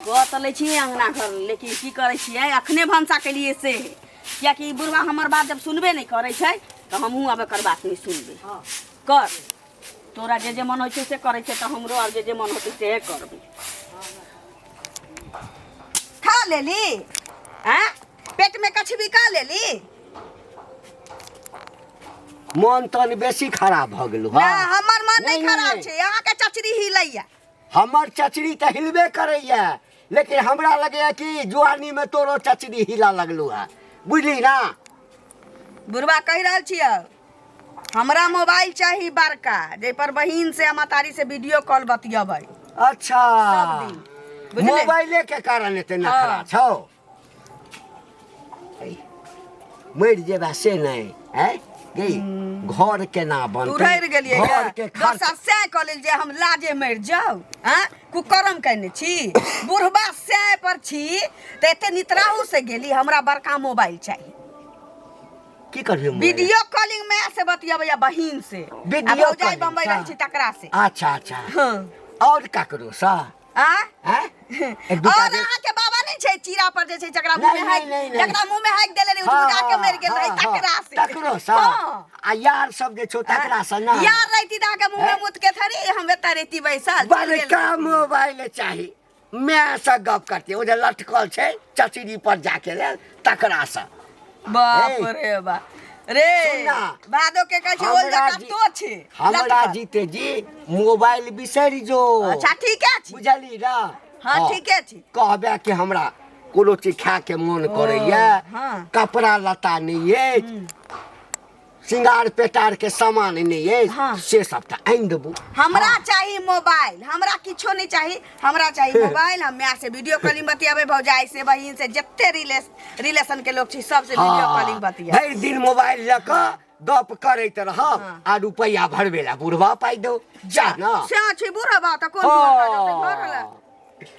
कऽ तऽ लै छियै अङ्गना घर, लेकिन की करै छियै, अखने भनसा केलियै से, किएकि ई बुढ़बा हमर बात जब सुनबे नहि करै छै तऽ हमहूँ आब एकर बात नहि सुनबै। कर तोरा जे जे मन होइ छै से करै छै, तऽ हमरो आब जे जे मन होतै से करबै। खा लेली? आँ, पेटमे कछबी खा लेली? मन तन बेसी खराब भऽ गेलौ? ना, हमर मन नहि खराब छै, अहाँके चचरी हिलैया। हमर चचरी तऽ हिलबे करैया, लेकिन हमरा लगैया कि जुआनीमे तोरो चचरी हिला लगलू है, बुझली ना? बुढ़बा, कहि रहल छियै, हमरा मोबाइल चाही बड़का, जाहिपर बहिन से आ महतारी से वीडियो कॉल बतियबै। सब दिन, बुझले? मोबाइले के कारण एते नखरा छौ? मरि जेबा से नहि है गई, घर केना बनतै? उधरि गेलियै। घर के खर्च दोसर सएह कऽ लेल जे हम लाजे मरि जाउ। आँ, कुकर्म कयने छी, बुढ़बा सएह पर छी तऽ एते नितराहू से गेली। हमरा बड़का मोबाइल चाही। की करबी मोबाइल? वीडियो कॉलिंग में से बतियबै या बहिन से आ वीडियो भौजाई कॉलिंग बम्बई सँ? रहै छी तकरा से। अच्छा अच्छा। और ककरो सँ? आ हैं? एक दूटा और अहाँके बाबा नहि छै चीरा पर जे छै, जकरा मुँह में नहीं, हाइक नहीं, नहीं। जकरा मुँह में हाइक देले रही, उठा के मरि गेल रही, तकरा से। तकरो सँ? हाँ। आ यार सब जे छौ तकरा सँ ना? यार रहिती तऽ अहाँके मुँह में हैं? मुत के थरी हम एतऽ रहिती बैसल, चलि गेल बड़का रहिती। मोबाइल चाही, माय से गप करते, ओ जे लटकल छै चचरी पर जाके लेल तकरा से। बाप ए। रे बाप रे। सुन ना। भादो के कहै छै ओल हमरा जकाँ तो छै हमरा लटकल। जीते जी मोबाइल बिसरि जो। अच्छा, ठीके छी। बुझली ना? हाँ, ठीके छी। कहबे कि हमरा कोनो चीज खाय के मन करैया, कपड़ा लत्ता नहि अछि, सिंगार पेटार के सामान नहि अछि, से सबटा आनि देबू। हमरा चाही मोबाइल, हमरा किछो नहीं चाही, हमरा चाही मोबाइल। हम माय से वीडियो कॉलिंग बतियाबै, भौजाई से, बहिन से, जते रिलेशन के लोग छी सबसे वीडियो कॉलिंग बतिया। भरि दिन मोबाइल लऽ कऽ गप करैत रहब आ रुपैआ भरबे ला बुढ़वा पाइ दौ, जा ना। से छै बुढ़वा तऽ कोन दुआर पर जेतै घर लए?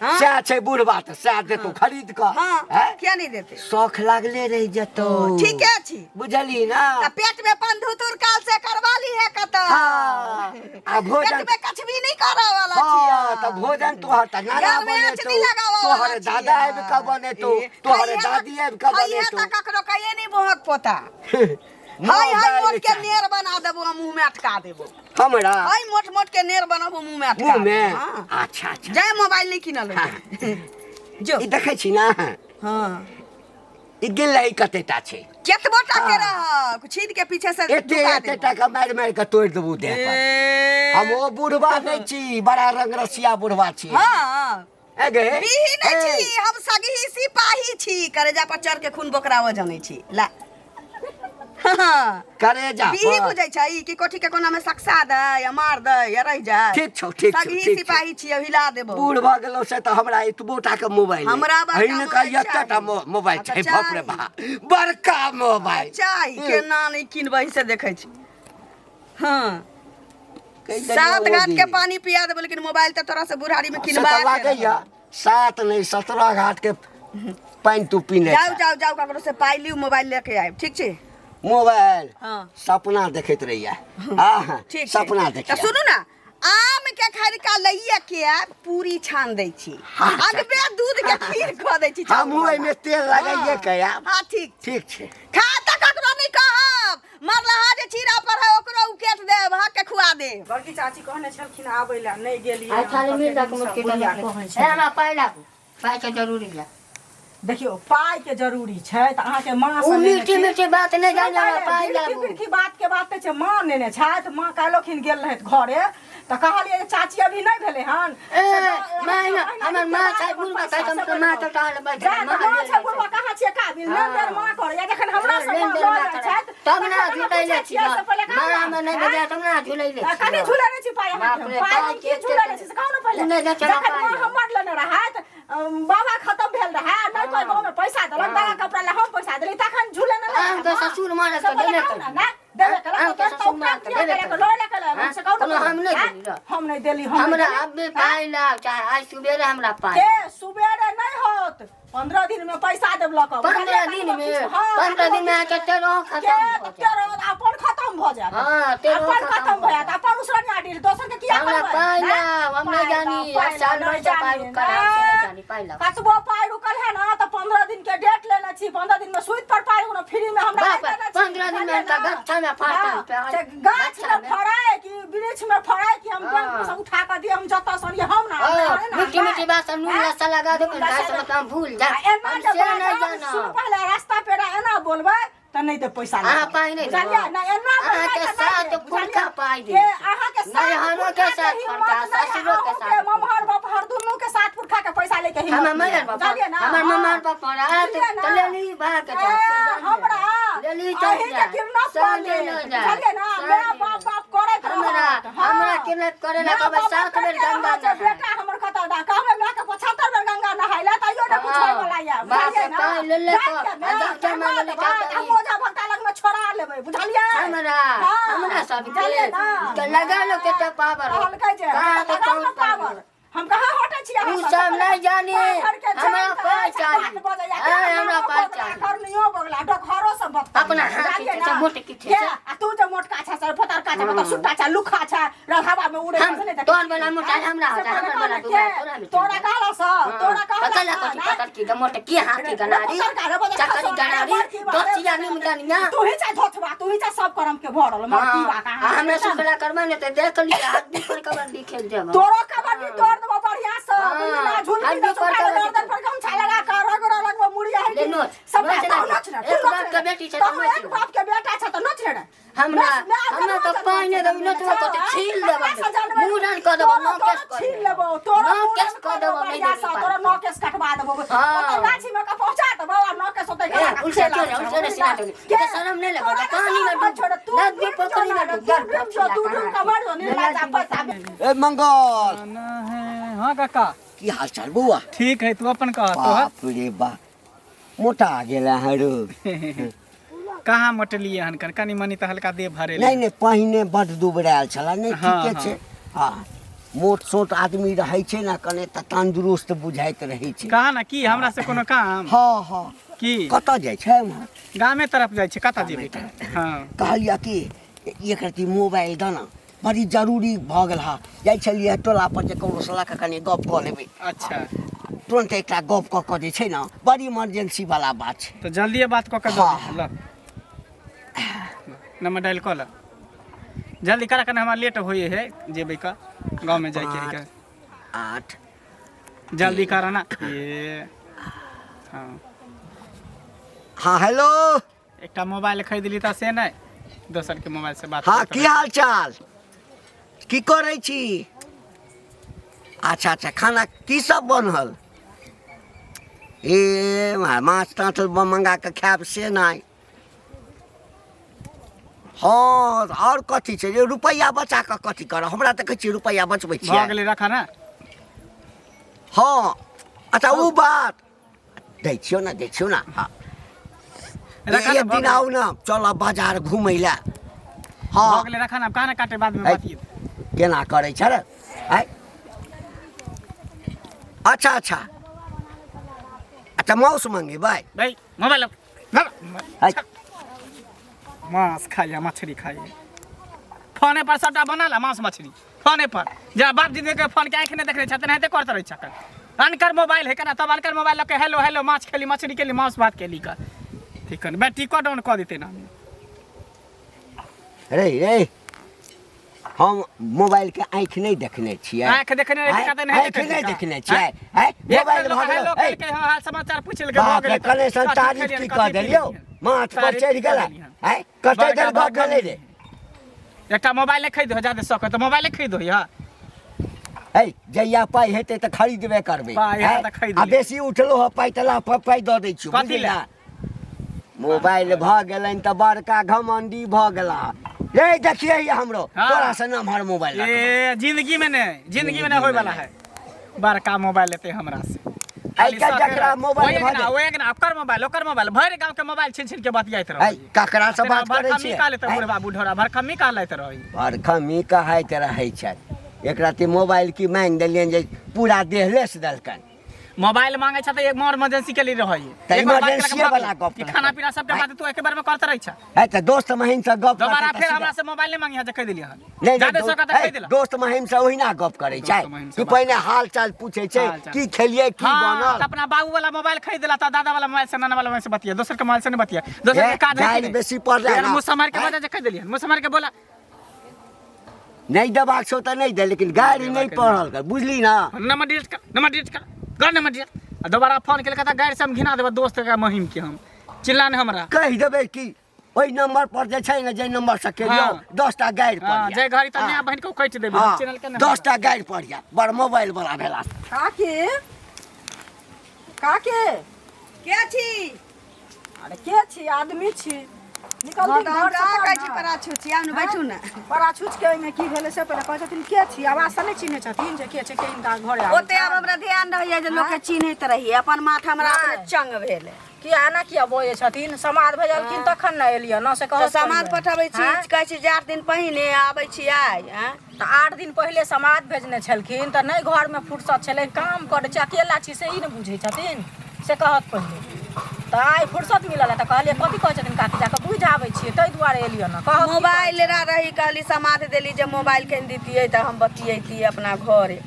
हाँ? सएह छै बुढ़वा तऽ सएह देतौ खरीद कऽ। हाँ। हैं? किया नहीं देते? शौख लागले रहि जेतौ। ठीके छी। बुझली ना? तऽ पेट में पंधुतुर काल से करवा ली है कतऽ। हाँ, आ भोजन पेट में कछबी नहीं करे वाला हाँ, छियै। तऽ भोजन तोहर तऽ नाना घर में आँच बनेतौ, नहीं लगाबऽ वाला तोहर दादा छियै। आबि कऽ बनेतौ, ए, तोहर खइहे दादी आबि कऽ खइहे बनेतौ। तऽ ककरो कहिए नहीं बोहक पोता। हाय हाय, मोबाइल मोट के चाही। नेर बना देबो आ मुंह में अटका देबो। हमरा हाय, मोट मोट के नेर बनाबो, मुंह में अटका मुँह में? देबो, हाँ। अच्छा अच्छा। जाय, मोबाइल नहीं किनल जो। ई देखै छी ना? हाँ। ई गेल रही कते टा छै? केतबो टा के रह, छीन के पीछे से एते ढुका एते देबो। टा के मारि मारि के तोड़ि देबू देह पर। ए, हम ओ बुढ़वा नहि छी, बड़ा रंग रसिया बुढ़वा छी। ए गे, बीही नहीं ए, छी हम, सगही सिपाही छी, करेजा पर चढ़ के खून बोकरावऽ जनै छी ला। हाँ। करेजा बीही पर। बुझै छै कि कोठी के कोना में सकसा दे या मार दे या रह जाए। ठीक छौ, ठीक छौ, सगही ठीक छौ। सिपाही छी, हिला देबो। बूढ़ भऽ गेलौ से तऽ हमरा एतबो टा के मोबाइल नहि। हमरा बड़का एहिने मोबाइल कहिया एते टा चाही। मोबाइल अच्छा, छै, बाप रे चाही। बा, बड़का मोबाइल चाही। केना नहीं किनबै से देखै छी। हाँ, कहि देलियौ सात ओ घाट के दिन। पानी पिया देबो, लेकिन मोबाइल तऽ तोरा से बुढ़ारी में से किनबा तऽ के लागैया रहब। सात नहि 17 घाट के पानि तू पीने जाउ छह। जाउ जाउ, ककरो से पाइ लिउ, मोबाइल लेके आयब, ठीक छै? मोबाइल। हाँ। सपना देखैत रहिया। हाँ, ठीक छै। सपना तऽ देखिया। सुनू ने, आम के खरिका लइए के आयब, पूरी छान दै छी, अगबे दूध के खीर कऽ दै छी चाउर हमहूँ वाला। एहिमे तेल लगाइए के आयब। हाँ, ठीक। ठीक छै। खा तऽ ककरो नहि कहब, मरलहा जे चीरा पर है ओकरो उकेट देब, हक के खुआ देब। बड़की चाची कहने छलखिन आबै लए, नहि गेलियै। आइ खाली मिल जाक मुटकी बुढ़िया तऽ कहै हे छलै। हमरा पाइ लागू, पाइके जरूरी यऽ। देखियौ, पाइ के जरूरी छै तऽ अहाँके माँ ओ सँ लेने मिर्ची छी। मिर्ची बात नहि जाने, हमरा पाइ बिरखी लागू। बिरखी बात के बात नहि छै, माँ नेने छथि। माँ काल्हिखिन गेल रहथि घरे तऽ कहलियै जे चाची अभी नहि भेलै हन। ए माँ ने, हमर माँ छै बुढ़बा छै, हम माँ तऽ टहल बैठल। जा तऽ माँ छै बुढ़बा, कहाँ छियै काबिल? लेन देन माँ करैया, जखन हमरा से लेन माँ देन लऽ माँ जाइ करै। छथि तब ना तखन अहाँ झुलैले पूछै छी। छियै से पहिले माँ कहाँ हमर नहि बजा तब ना झुलैले आ, कथी छी। झुलेने छी पाइ अहाँके? बाप रे, पाइ पाइ की के झुलेने छी से कहू ने पहिले। उ नहि देखै जखन पाइ। माँ हमर लेने रहथि, बाबा खत्म भेल रहै, नहि कोइ गाँव में पैसा देलक, दवा कपड़ा ला हम पैसा देली, तखन झुलेने नहि अहाँ रहै तऽ माँ। ससुर मारत से तऽ पहिले देबे कहू ने, करतै। नहि देबे केलक, अहाँ तऽ तऽ ससुर मारत किया देबे केलक? करतै। लऽ केलक, हाँ? से कहू ने कोनो पहिले। हम नहि आँय? देली रह। हम नहि देली, हम नहि हमरा देली। अबे पाइ लाउ, चाहे आइ सुबेरे हमरा पाइ। के सुबेरे नहि होत, 15 दिन में पैसा देब लऽ कऽ। 15 दिन में? 15 दिन में अहाँके तेरहो के खतम भऽ जायत। तेरह अपन खत्म भऽ जायत। हाँ, तेरहो अपन खतम खत्म भऽ भऽ जायत, अपन उसरनिया डील दोसर के किया हमरा करबै? पाइ हैं? लाउ, हम नहि पाइ जानी लाउ, पाइ साल लाउ, भरि से नहि पाइ जानी, कराउ से नहि जानी। खाली पाइ लऽ कतबो पाइ रुकल है ना तऽ 15 दिन के डेट लेने छी 15 दिन में सूद पर पाइ कोनो फ्री में हमरा बाप नहि देने छी 15 दिन में बुझलियै तऽ ना? गच्छा में फड़तै हाँ, पाइ। से गाछ गच्छा में में। फड़ाय कि वृक्ष में फड़ाय कि हम हाँ। बैंक से उठा कऽ दिए हम जतऽ सँ लिए हम ना हाँ, हमरा ना मीठी मीठी बात सब नून हाँ? लस्सा लगा दो नून खाए लस्सा से मतलब हम भूल जा आ एना हम जे से नहीं बाजब, सुन जानब पहिले रास्ता पेड़ा एना बोलबै तऽ नहि देब पैसा अहाँ लेबै। पाइ नहि देब। बुझलियै ना एना अहाँके बोलबै तऽ नहि सात देब, पुरखा बुझलियै? पाइ देब। के अहाँके सात नैहरो के पुरखा सात हिम्मत पुरखा, नहि है, ससुरो के अहूँके सात ममहर बपहर दुनू के सात पुरखा के पैसा लेके हिम्मत हमर नहि है, ममहर बाप बुझलियै ना? हमर हाँ। ममहर बाप रहा बुझलियै ना? तऽ ले ली भाग के ए, हमरा ले ली अहीं के किरनप कर साँझे लेत, न जाए। बुझलियै ना? साँझे माय बाप बाप करैत हमरा रहत, हाँ। हमरा किरनप करे ला माय कहबै बाप सात बेर करैत गंगा रहत जे नहाय। बेटा हमर कतऽ दा कहबै माय के 75 बेर गंगा नहाय ला तैयो ने कुछ होय वाला या बाप बुझलियै रे, ना? पाइ ले ले जाइत तऽ, के आ माय, डॉक्टर माय मांगले बाप, तऽ आ मोजा भक्ता लग में छोड़ा लेबै बुझलियै हमरा हाँ, हमरा सबके बुझलियै ना? तऽ लगा लो कते पावर हो। कहलकै जे कहाँ के लगाउ ना पहुँच पावर हम कहाँ हटै छी अहाँ उ सब? सब नहि जानी। घर के हमरा जान तऽ पाइ अछि, चाही। बात बजैया, ऐ, केना हमरा नामो पाइ बगला, चाही। घरनियो बगला, डकहरो सब बदतमीज। अपना हाथ बुझलियै के ना? छै, मोटकी छै, के? से। आ तू जे मोटका छै से फतरका छै मतलब सुट्टा छै लुखा छै हवा में उड़ै हम छै से नहि देखै तोहर छी? वाला मोटाइ हमरा से होतै, हमर पहिले वाला कहने दुबरा, के? तोरा मे तोरा कहला सँ तोरा कहला पकड़ सँ, कथी ना? पकड़ की मोटकी हाथी गनारी चकरी गनारी दसिया नीम दनिया तू ही चाहे धोथबा तू ही चाहे सब करम के भरल मरती बा हाँ, आ हमरा सुखला करबा ने तऽ देख लिअ हड्डी पर कबड्डी खेल देब तोरो कबड्डी तोड़ देबो बढ़िया से हाँ, बुझली ना झुलकी हड्डी दे पर सुखा कबड्डी गर्दन पर गमछा लगा कर रगड़ लगबो मुड़िया है ले नोच, सब नोच तू ना। नोच ना तू एक नोच बाप ना। के बेटी छै तऽ तू नोच एक ना। बाप के बेटा छै तऽ नोच रे हमरा हमरा तऽ पाइ नहि देबी नोचबो कऽ छील देबो मूड़न कऽ देबो नौ केस कऽ छील लेबो तोरो नौ केस कऽ देबो नहि बढ़िया देबी से पाइ। तोरो नौ केस कटवा देबो हाँ। ओते गाछी में के पहुंचा देबो आ नौ केस ओते ए, उल्टे क्यों रे, उल्टे रे, सीना टोली। एते शरम नहि लगै छै, पानी मे डूब, नदी पोखरी मे डूब, तू डूब जो तू डूब के मर जो निर्लज्ज पैसा ए मंगल हाँ काका की हाल चाल बौआ ठीक है तू अपन कह तोहर बाप रे बाप मोटा गेल अहाँ रो कहाँ मोटलियै हन कन कनि मनि तऽ हल्का देह भरे नहि नहि पहिने बड्ड दुबरायल छलै नहि हाँ, ठीके छै हँ मोट सोट आदमी रहै छै ने कने तऽ तन्दुरुस्त बुझाइत रहै छै कहा ना की हमरा से कोनो काम हँ हँ की कतऽ जाइ छै एम्हर गामे तरफ जाइ छै कतऽ जेबै हँ कहलियै कि एक रति मोबाइल दऽ ने बड़ी जरूरी भऽ गेल हँ जाइ छलियै टोला पर जे ककरोसँ लऽ कऽ कनि गप कऽ लेबै अच्छा तुरन्त एकटा गप कऽ कऽ जे छै ने बड़ी इमरजेंसी वाला बात छै तऽ जल्दिए बात कऽ कऽ दऽ हाँ। ल नंबर डायल कऽ ल जल्दी करा कने हमरा लेट होइए है जेबै कऽ गाँवमे जाइके है कऽ आठ जल्दी कर ना ये हाँ हाँ हेलो एकटा मोबाइल खरीदली तऽ से नहि दोसर के मोबाइल से बात हाँ करैत की रहै। हाल चाल की करै छी अच्छा अच्छा खाना की सब बनल ए माछ ताछ मंगा कऽ खायब से नहि हँ आओर कथी छै जे रुपैआ बचा कऽ कथी करब हमरा तऽ कहै छियै रुपैआ बचबै भऽ छियै गेलै रखा ने हँ अच्छा ओ बात दै छियौ ने दै छियौ ने हँ रखा ने एक भऽ दिन गेलै। आउ ने चलब बाजार घुमै लए हँ भऽ गेलै रखा ने आब कहाँ ने काटे बादमे है। बात केना करै छै रे आँय अच्छा अच्छा अच्छा माउस मंगेबै भाइ मोबाइल है। मांस खाइए मछली खाइए फोने पर सबटा बना ला मांस मछली फोने पर जेना बाप जी के फोन के आँखि नहि देखने छथिन एनाहिते करैत रहै छथिन अनकर मोबाइल है केना तब अनकर मोबाइल लऽ के हेलो हेलो माछ खेली मछली खेली मांस भात खेली का ठीक है बैटरी कट ऑन कऽ देते ना रे रे हम मोबाइल के आँखि नहि देखने छियै आँखि देखने रहै आँय? तऽ नहि आँखि नहि देखने छियै आँय? मोबाइल मोबाइल भऽ हेलो गेल केलकै हँ हाल समाचार पूछि लेलकै भऽ बाप रे गेलै कने सन कथी तारीफ खेलियन, की कथी कऽ देलियौ पिलियन? माथ पर तारीफ चढ़ि की कऽ गेलै देलियन? आँय कते देर बड़का भऽ बड़का गेलै रे एकटा मोबाइले खरीद हो जादे शौक है तऽ मोबाइले खरीद हो है जहिया पाइ हेतै तऽ खरीदबे करबै पाइ हेतै आँय? तऽ खरीद आ लेबै। बेसी उठलो हँ पाइ तऽ ला पाइ दऽ दै छियौ कथी बुझली लए? ने मोबाइल भऽ गेलनि तऽ बड़का घमंडी भऽ गेला रे देखिए हमरो हाँ। तोरा से नमहर मोबाइल रखबौ। ए जिंदगी में नहीं जिंदगी में नहीं होय वाला है बड़का मोबाइल लेते हमरा से आइ काल्हि जकरा मोबाइल भऽ ना ओए ना ओकर मोबाइल ओकर मोबाइल भरि गांव के मोबाइल छीन छीन के बतियाइत है रहै ककरा से बात करै भरखमी छियै कहले तऽ बुढ़बा बुढ़ोरा भरखमी कहलैत रहै भरखमी कहैत रहै छथि एकरा ते मोबाइल की मांगि देलियनि जे पूरा देह लेस देलकनि मोबाइल मांगे छ त एक मोर इमरजेंसी के लिए रहै तऽ एक बार बात इमरजेंसीए केलक वाला भऽ गप गेल। ई खाना पीना सबटा बात तू एके बार में करते रहै छ है तऽ दोस्त महीम से गप दोबारा करतै तऽ फेर सीधा- हमरा से मोबाइल नहीं मांगी है जे कहि देलियै हन नहीं नहीं जादे दोस्त- सका तऽ कहि है, देला दोस्त महीम से ओहिना गप करै छै दोस्त महीम से कि बात पहिने हाल चाल पूछै छै हाल चाल। की खेलियै की हाँ, बनल तऽ अपना बाबू वाला मोबाइल खरीद देला तऽ दादा वाला मोबाइल से नाना वाला मोबाइल से बतिया दोसर के मोबाइल से नहीं बतिया दोसर ए, के काज है कि गारि नहीं? बेसी पड़लै यार ना। मुँह सम्हार के हैं? बजा जे कहि देलियै मुँह सम्हार के बोला नहीं देबाक छौ तऽ नहीं दे लेकिन गारि नहीं पढ़ल कर बुझली ना नंबर डिलीट कर नंबर डिलीट कर कर नंबर डिलीट आ दोबारा फोन केलकै तऽ गारि से हम घिना देबै दोस्त के महीम के हम चिल्ला ने हमरा कहि देबै कि ओहि नंबर पर जे छै ने जे नंबर से केलियौ हाँ। 10टा गारि हाँ पढ़ जे घड़ी तऽ नया बहिन के काटि देबै हाँ चैनल के 10टा गारि पढ़ जायत बड़ मोबाइल वाला भेला काकी काकी के छी अरे के छी आदमी छी निकलती हँ, तऽ हम घर से कहाँ तब कहै छी ने। पराछू छी आउ ने बैठू ने पराछुच के ओहिमे की भेलै से पहिले कहै छथिन के छी आवाज से नहि चिन्है छथिन जे के छै के हिनका घरे आबै ओते आब हमरा ध्यान रहैया जे लोकके चिन्हैत रहियै अपन माथ हमरा अपने नहि। चंग भेल किया एना किया बजै छथिन समाद भेजलखिन तखन ने एलियै न से तऽ कहत समाद पहिले। पठबै छी आँय? कहै छी जे 8 दिन पहिने आबै छी आइ आँय तऽ 8 दिन पहिले समाद भेजने छलखिन तऽ नहि घरमे फुर्सत छलै काम करै छै अकेला छी से ई नहि बुझै छथिन से कहत पहिले तऽ आइ फुर्सत मिलल तऽ कहलियै कथी कहै छथिन काकी जाकऽ बुझि आबै छियै ताहि दुआरे एलियै ने कहत की मोबाइल कहै लेना रही कहली समाद देली जे मोबाइल कनि दितियै तऽ हम बतियैतियै अपना घरे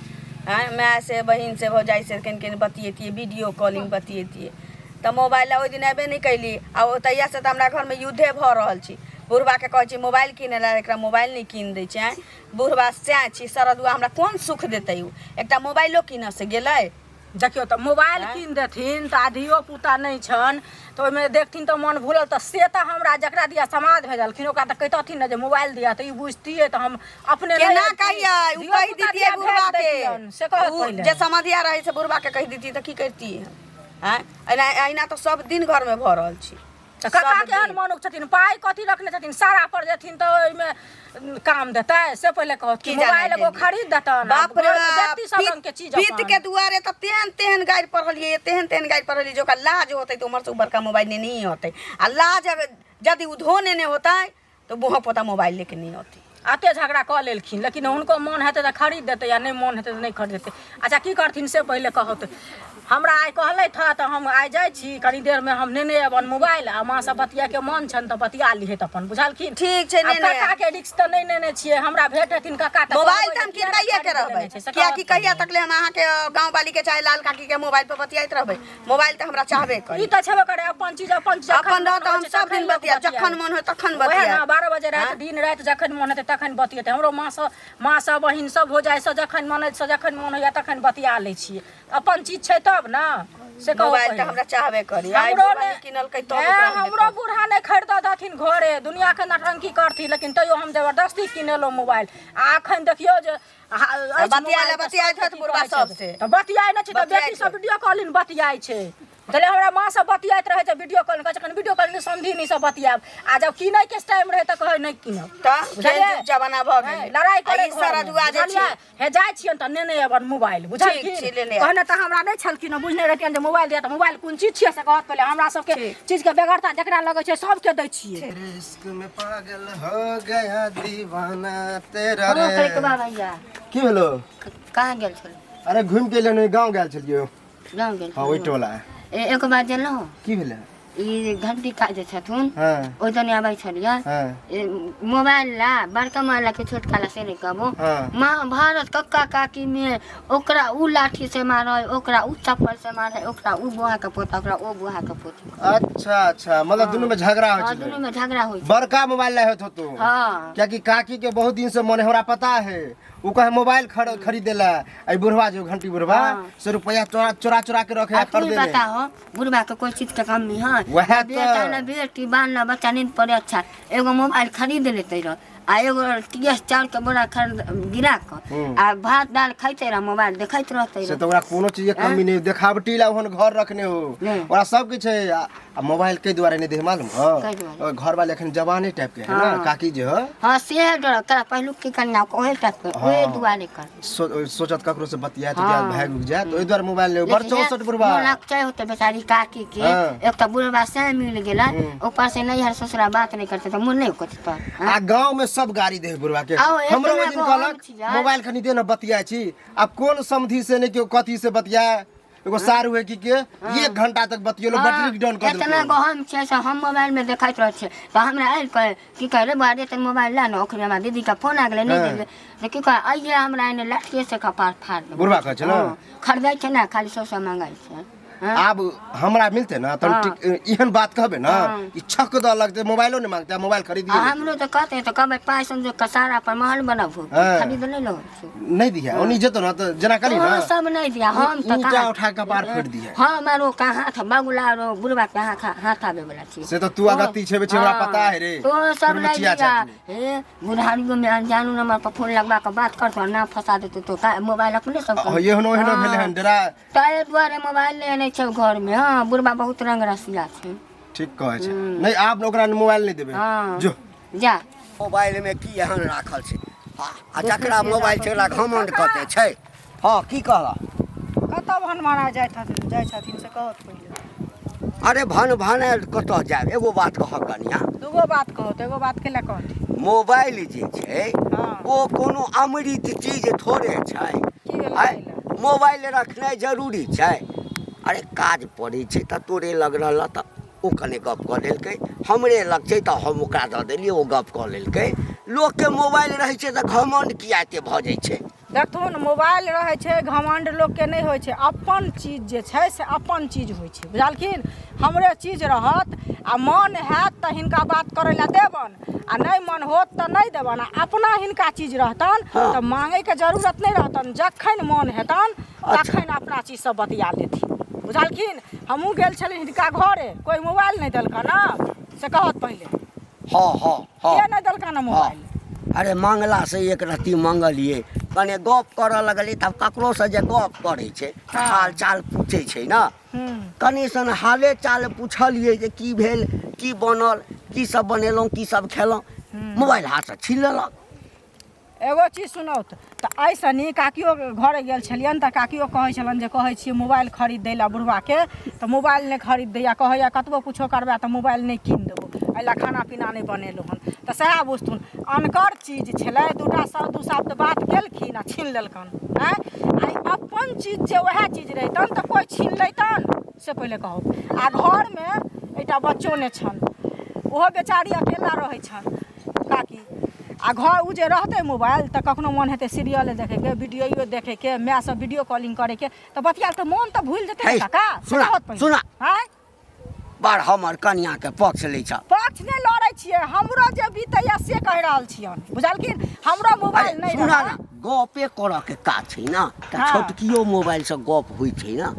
आँय माय से बहिन से भौजाइ से कनि कनि बतियैतियै वीडियो कॉलिंग बतियैतियै तऽ मोबाइल ओहि दिन अयबे नहि कयली आ ओ तहियासँ तऽ हमरा घरमे युद्धे भऽ रहल छी बुढ़बाके कहै छी मोबाइल कीनै लए एकरा मोबाइल नहि कीन दै छै आँय बुढ़बा सएह छी सरदुआ हमरा कोन सुख देतै ओ एकटा मोबाइलो कीनऽ से गेलै देखियौ तऽ मोबाइल कीन देथिन तऽ आ धियो पुता नहि छनि तऽ ओहिमे देखथिन तऽ मन भूलल तऽ से तऽ हमरा जकरा दिया समाज भेजलखिन ओकरा तऽ कहितथिन ने जे मोबाइल दिया तऽ ई बुझतियै तऽ हम अपने नहि केना अयतियै। कहियै उ धियो कहि पुता दितियै दिया भेज बुढ़बा के दैतियनि, से कहत उ पहिले जे समधिया रहै से बुढ़बा के कहि दितियै तऽ की करितियै हम आँय एना एहिना तऽ सब दिन घरमे भऽ रहल छी तऽ काका सब केहन दिन। मनुख छथिन पाइ कथी रखने छथिन सारा पर जेथिन तऽ ओहिमे काम देतै से पहिले कहत कि की जाने मोबाइल एगो देली। खरीद देतन बाप रे बाप देखती सब रंग के चीज पीत अपन। के दुआरे तऽ तेहन तेहन गारि पढ़लियै तेहन तेहन गारि पढ़लियै जे ओकरा लाज होतै तऽ उम्हर से बड़का मोबाइल नेने ही होतै आ लाज अगर यदि ओ धो नेने होतै तऽ बुह पोता मोबाइल लेके नहीं होतै अते झगड़ा कऽ लेलखिन लेकिन हुनको मोन हेतै तऽ खरीद देतै या नहि मोन हेतै तऽ नहि खरीद देतै अच्छा की करथिन से पहिले कहत हमरा आइ कहलथि हँ तऽ हम आइ जाइ छी कनी देरमे हम नेने अयबनि मोबाइल आ माँसँ बतियाके मोन छनि तऽ बतिया लिहथि अपन बुझलखिन ठीक छै आब नेने आयब। काकाके रिक्स तऽ नहि नेने छियै हमरा भेट हेथिन काका तऽ मोबाइल कहबै तऽ हम जे किया नहि किनबाइए के खरीद रहबै लेने छै, से कियाकि कहत कहिया पहिले। तकले हम अहाँके गाँव वाली के चाहे लाल काकी के मोबाइल पर बतियाइत रहबै मोबाइल तऽ हमरा चाहबे ई करी तऽ छेबे करे अपन चीज अपन चीज अपन जखन रहत मोन तऽ हम होइ छै सब दिन तखन लोक बतियाब बतियाइ। जखन मन होय तखन वएह ने बतियाब 12 बजे राति दिन राति जखन मोन हेतै तखन बतियेतै हमरो माँ सब माँ सब बहिन सब हो जाइ सब जखन मन होइ जखन मन होइया तखन बतिया लै छियै अपन चीज छै तब ने से कहू मोबाइल तऽ पहिले। हमरा चाहबे करी आइ हमरो मोबाइल ने किनलकै तब ए, ओकरा हम हमरो देखब। बूढ़ा नहि खरीदऽ दथिन घरे दुनिया के नटंकी करथिन लेकिन तैयो हम जबरदस्ती किनेलहुँ मोबाइल आ एखन देखियौ जे तऽ बतियाय लए बतियाइत होत बुढ़बा सबसे। तऽ बतियाइ नहि छै तऽ बतियाइत बेटी सब होत। वीडियो कॉलिंग बतियाइ छै तले हमरा माँ सब बतियाइत रहै छै वीडियो कॉलिंग कहै छै कनि वीडियो कॉलिंग समधिनी सब बतियाब आ जब किनै के टाइम रहै तऽ कहै नहि कीनब तऽ बुझलियै? केहन जुग जमाना भऽ गेलै लड़ाइ आ करै ई सरदुआ जे छै हे जाइ छियनि तऽ नेने अयबनि मोबाइल बुझलखिन छी, लेने आयब। कहने तऽ हमरा नहि छलखिन हँ बुझने रहितियनि जे मोबाइल दिअ तऽ मोबाइल कोन चीज छियै से कहत पहिले हमरा सबके चीजके बेगरता जकरा लगै छै सबके दै छियै इश्क में पागल हो गया दीवाना तेरा हाँ रे करिकबा भैया की भेलो कहाँ गेल छल अरे घुमि के एलियै गाँव गेल छलियै गाँव गेल हाँ ओहि टोला ए एक बार गेलहुँ की भेलै ई घंटी काज छथुन हाँ ओहि दने आबै छलियै हाँ ए, मोबाइल ला बड़का मोबाइल ला के छोटका ला से नहीं कहबो हाँ। महाभारत कक्का काकी में ओकरा उ लाठी से मारे ओकरा उ चप्पल से मारे ओकरा उ बुआ के पोता ओकरा ओ बुआ के पोता अच्छा अच्छा मतलब दुनू में झगड़ा होइ हाँ छलै दुनू में झगड़ा होइ छै बड़का मोबाइल ला होत होतो हाँ कियाकि काकी के बहुत दिन से मन है, हमरा पता है उ कहे मोबाइल खरीदे ला आई बुढ़वा जो घंटी बुढ़वा हाँ। से रुपया चोरा चोरा चोरा के रखे आ है तू खरीदे ले बताहो बुढ़वा के कोई चीज के कमी है वएह ना बेटा तऽ। ना बेटी बाल ना बच्चा नींद पड़े अच्छा एगो मोबाइल खरीद लेते रह आ एगो टीएस चाउर के बोरा खरीद गिरा के आ भात दाल खाइते रह मोबाइल देखैत रहते से रह तऽ ओकरा कोनो चीज के कमी नहीं देखावटी ला ओहन घर रखने हो नहीं। ओकरा सब किछु है आ मोबाइल के दुआरे नहीं दे मालूम हो कै दुआरे? और घर वाले एखन जवाने टाइप के है ना हाँ। काकी जे हो हाँ से है डर तोरा पहिलुक की कन्या के ओहे टाइप के ओहे हाँ। दुआरे कर सोचत ककरो से बतियात हाँ। जात भाग उग जात ओहि दुआरे मोबाइल ले बड़ चौसठ बुढ़बा मोन चाहे होते बेचारी काकी के हाँ। एक तो बुढ़बा से मिल गेला ऊपर से नैहर ससुरा बात नहीं करते तो मन नहीं करते आ गांव में सब गाड़ी दे बुढ़बा के आओ, एतना हमरो ओहि दिन गो हम कहलक छी यार। मोबाइल खनी दे ना बतिया छी आब कोन समधि से नहीं केओ कथी से बतिया एगो सार हुए की के एक घंटा तक बतियेलो बैटरी डाउन कर एतना देलकै गो हम छियै से हम मोबाइल में देखैत रहै छियै तऽ हमरा आबि कऽ की कहै रे बौआ रे तनी मोबाइल ला ने ओखने हमरा दीदीके फोन आ गेलै नहि हाँ। देलियै तऽ की कहै अइए हमरा एने लाठिए से कपार फाड़ देबै बुढ़बा कहै छै ने? हाँ, खरीदै छै ने खाली सौ सौ मंगाइ छै हाँ? आब हमरा मिलते ना तब हाँ। ठीक एहन बात कहबे ना हाँ। कि छक द लगते मोबाइलो नहीं मांगते मोबाइल आ खरीदिए हमरो तऽ कहतै तऽ कहबै पाइ समझो कसारा पर महल बनाबू हाँ। खरीद नहि लो छी नहीं दिया ओनी जेतो ना तो जना कली ना तोहर सब नहीं दिया हम तऽ ईंटा कहाँ उठा के कपार फोड़ि दिया हम आरो कहाँ था बगुला आरो बुढ़बा के हाथ हाथ आबे वाला छी से तो तू अगत्ती छेबे छे, हमरा पता है रे। तो सब तोर नहीं बचिया दिया छथि। हे बुढ़ारियो में अनजानो नंबर पर फोन लगवा के बात करतो ना फंसा देतो तो का मोबाइल अपने सब आ, एहनो एहनो भेलै हन डेरा ताहि दुआरे मोबाइल नहि अनै छै घरमे हँ बुढ़बा बहुत रंग रसिया छै ठीक कहै छै नहीं आब ओकरा मोबाइल नहीं देबै हँ जो जा मोबाइल में की एहन राखल छै आ आ जकरा मोबाइल छै ओकरा घमंड कते छै हँ की कहलह कतऽ भनमारा जाइ छथिन जाइ छथिन से कहत पहिले अरे भन भन कतऽ जायब एगो बात कहऽ कनिया दूगो बात कहत एगो बात के लए कहत मोबाइल जे छै हँ। ओ कोनो अमृत चीज थोड़े छै की भेलै आँय? मोबाइल रखनाइ जरूरी छै अरे काज पड़ै छै तऽ तोरे लग रहल तऽ ओ कने गप कऽ लेलकै हमरे लग छै तऽ हम ओकरा दऽ देलियै ओ गप कऽ लेलकै लोकके मोबाइल रहै छै तऽ घमण्ड किया एते भऽ जाइ छै देखथुन मोबाइल रहै छै घमण्ड लोकके नहि होइ छै अपन चीज जे छै से अपन चीज होइ छै बुझलखिन हमरे चीज रहत आ मन हैत तऽ हिनका बात करै लए देबनि आ नहि मन होत तऽ नहि देबनि आ अपना हिनका चीज रहतनि तऽ मांगैके जरूरत नहि रहतनि जखन मन हेतनि तखन अपना चीजसँ बतिया लेथिन बुझलखिन हमहूँ गेल छलियै हिनका घरे कोइ मोबाइल नहि देलकनि ने से कहत पहिले हँ हँ हँ के नहि देलकनि ने मोबाइल अरे मांगला से एक रत्ती मंगलियै कने गप करऽ लगलियै तब ककरोसँ जे गप करै छै तऽ हाल चाल पूछै छै ने कनि सन हाले चाल पुछलियै जे की भेल की बनल की सब बनेलहुँ की सब खेलहुँ मोबाइल हाथसँ छीन लेलक एगो चीज सुनौत तऽ एहिसँ नीक काकियो घरे गेल छलियनि तऽ काकियो कहै छलनि जे कहै छियै मोबाइल खरीद दै लए बुढ़बाके तऽ मोबाइल नहि खरीद दैया कहैया कतबो कुछो करबै तऽ मोबाइल नहि कीन देबो एहि लए खाना पीना नहि बनेलहुँ हन तऽ सएह बुझथुन अनकर चीज छलै दूटा सौ दू शब्द बात केलखिन आ छीन लेलकनि आँय आइ अपन चीज जे उएह चीज रहितनि तऽ कोइ छीन लैतनि से पहिले कहू आ घरमे एकटा बच्चो नहि छनि ओहो बेचारी अकेला रहै छनि काकी आ घर ओ जे रहतै मोबाइल तऽ कखनो मन हेतै सीरियले देखैके वीडियोयो देखैके मायसँ वीडियो कॉलिंग करैके तऽ बतियाल तऽ मन तऽ भूलि जेतै ने हे, काका से सुना, कहत पहिले। सुना। आँय बड़ हमर कनियाके पक्ष लै छ पक्ष नहि लड़ै छियै हमरो जे बीतैया से कहि रहल छियनि बुझलखिन हमरो अरे मोबाइल नहि सुना रहै ने गपे करऽ के काज छै ने तऽ हँ। छोटकियो मोबाइलसँ गप होइ छै ने